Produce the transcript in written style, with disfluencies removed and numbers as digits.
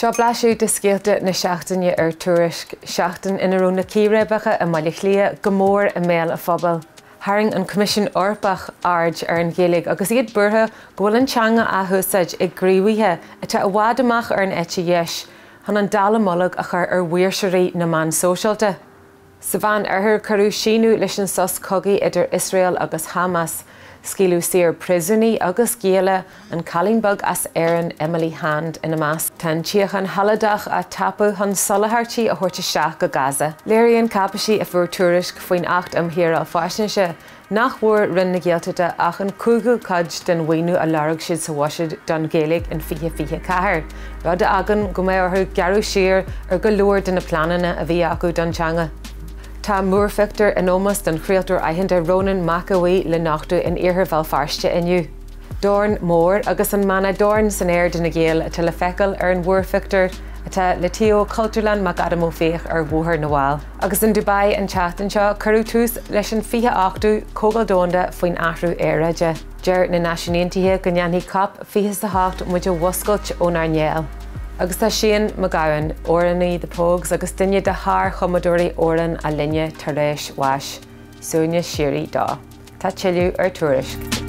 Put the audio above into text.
Seo blaiseadh de scéalta na seachtaine ar Tuairisc, seachtain ina raibh na círéibeacha i mBaile Átha Cliath go mór i mbéal an phobail. Tharraing an Coimisiún Eorpach aird ar an Ghaeilge agus iad buartha go bhfuil an teanga á húsáid ag gníomhaithe atá i bhfad amach ar an eite dheis chun an dallamullóg a chur ar mhaoirseoirí na meán sóisialta. Sa Mheánoirthear, cuireadh síneadh leis an sos cogaidh idir Iosrael agus Hamas, scaoileadh saor príosúnaigh agus gialla, an cailín beag as Éirinn Emily Hand ina measc. Tá an tsíocháin shealadach á tapú chun soláthairtí a thabhairt isteach go Gaza. Léiríonn cáipeisí a fuair Tuairisc faoin Acht um Shaoráil Faisnéise nach bhfuair Roinn na Gaeltachta ach an cúigiú cuid den mhaoiniú a lorg siad sa bhuiséad don Ghaeilge in 2024, rud a fhágann go mbeidh orthu gearradh siar ar go leor de na pleananna a bhí acu don teanga. Tá múrphictiúr in ómós don chraoltóir aitheanta Rónán Mac Aodha Bhuí le nochtadh in iarthar Bhéal Feirste inniu. Dorn mór agus an mana 'Dorn san Aer do na Gaeil' atá le feiceáil ar an mhúrphictiúr atá le taobh Chultúrlann McAdam Ó Fiaich ar Bhóthar na bhFál. Agus in Dubai an tseachtain seo, cuireadh tús leis an 28ú Comhdháil Domhanda faoin Athrú Aeráide. Deir na Náisiúin Aontaithe go ndéanfaidh Cop 28 muid a mhuscailt ónár néal. Agus tá Shane MacGowan, amhránaí The Pogues agus duine de shár-chumadóirí amhrán a linne, tar éis bháis. Suaimhneas síoraí dó. Tá tuilleadh ar Tuairisc.